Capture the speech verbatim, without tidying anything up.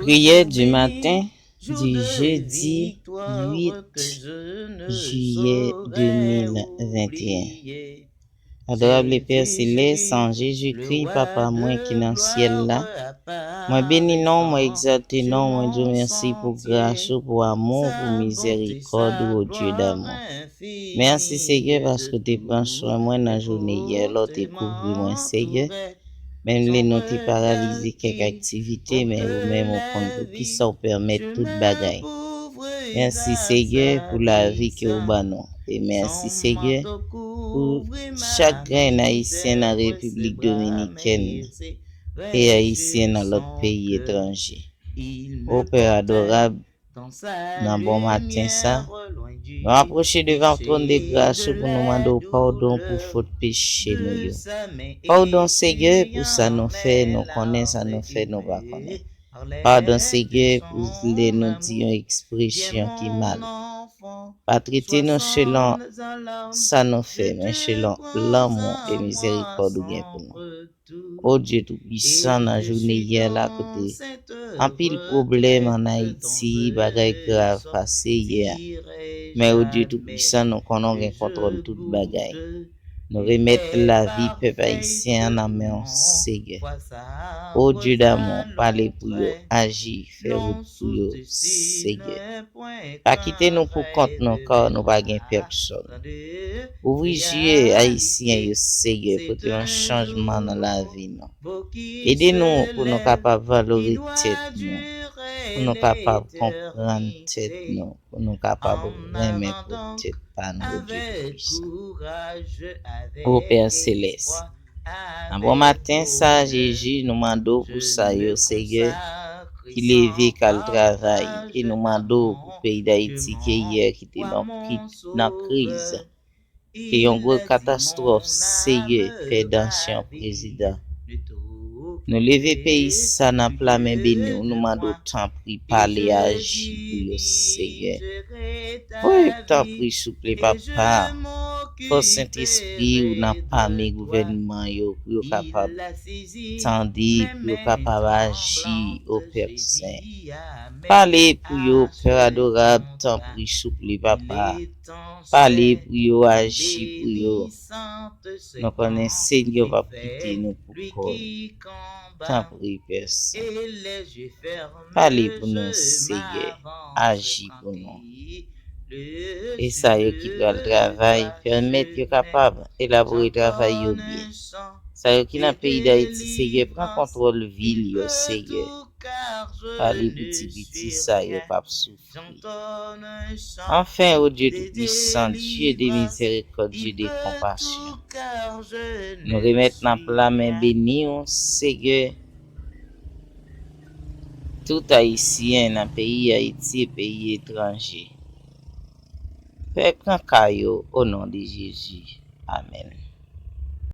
Prière du matin du jeudi huit juillet deux mille vingt et un. Adorab Pè Selès, an Jezikri, Papa mwen ki nan syèl la, mwen beni non, mwen egzalte non, mwen di w mèsi pou gras ou, pou amou, pou mizèrikòd ou, o Dye damou. Mèsi, Seyè, paske w te pran swen mwen nan jounen yè la, w te kouvri mwen, Seyè. Menm lè nou te paralize kèk aktivite, men ou menm ou konn poukisa w pèmèt tout bagay. Mèsi, Seyè, pou lavi ke w ban nou. E mèsi, Seyè, pou chak grenn Ayisyen nan Repiblik Dominikèn e Ayisyen nan lòt peyi etranje. O Pè adorab, nan bon maten sa, nou apwoche devan twòn de gras ou pou nou mande w padon pou fot peche nou yo. Padon, Seyè, pou sa nou fè, nou konnen, sa nou fè, nou pa konnen. Padon, Seyè, pou lè nou di yon ekspresyon ki mal. Pa trete nou selon sa nou fè, men selon lanmou e mizèrikòd ou gen pou nou. O Dye Toupisan, nan jounen yè la, kote anpil pwoblèm ann Ayiti, bagay grav pase yè. Men, o Dye Toupisan, nou konnen w gen kontwòl tout bagay. Nou remèt lavi pèp ayisyen an nan men w, Seyè. O Dye damou, pale pou yo, aji, fè wout pou yo, Seyè. Pa kite nou pou kont nou, kò nou pa gen pèsonn. Ouvri je Ayisyen yo, Seyè, pote yon chanjman nan lavi nou. Ede nou pou nou kapab valorize tèt nou, pou nou kapab konprann tèt nou, pou nou kapab renmen pwòp tèt pa nou, o Dye Toupisan. O Pè Selès, nan bon maten sa, Jezi, nou mande w pou sa yo, Seyè, ki leve k al travay, e nou mande w pou peyi Dayiti ke yè ki te nan, ki nan kriz, ke yon gwo katastwòf, Seyè, pèd ansyen prezidan. Nou leve peyi sa nan pla men beni w, nou mande w tanpri pale, aji pou yo, Seyè. Wi, tanpri, souple, Papa, fè Sentespri w nan pame gouvènman yo, pou yo kapab tande, pou yo kapab aji, o Pè Sen. Pale pou yo, Pè adorab, tanpri, souple, Papa. Pale pou yo, aji pou yo. Nou konnen, Seyè, w p ap kite nou pou kò nou. Tanpri, Pè Sen. Pale pou nou, Seyè. Aji pou nou. E sa yo ki pral travay, pèmèt yo kapab elabore travay yo byen. Sa yo ki nan peyi Dayiti, Seyè, pran kontwòl vil yo, Seyè. Pale pou ti piti sa yo k ap soufri. Anfen, o Dye Toupisan, Dye de mizèrikòd, Dye de konpasyon, nou remèt nan pla men beni w, Seyè, tout Ayisyen nan peyi Ayiti e peyi etranje. Fè pran ka yo, o non de Jezi. Amèn.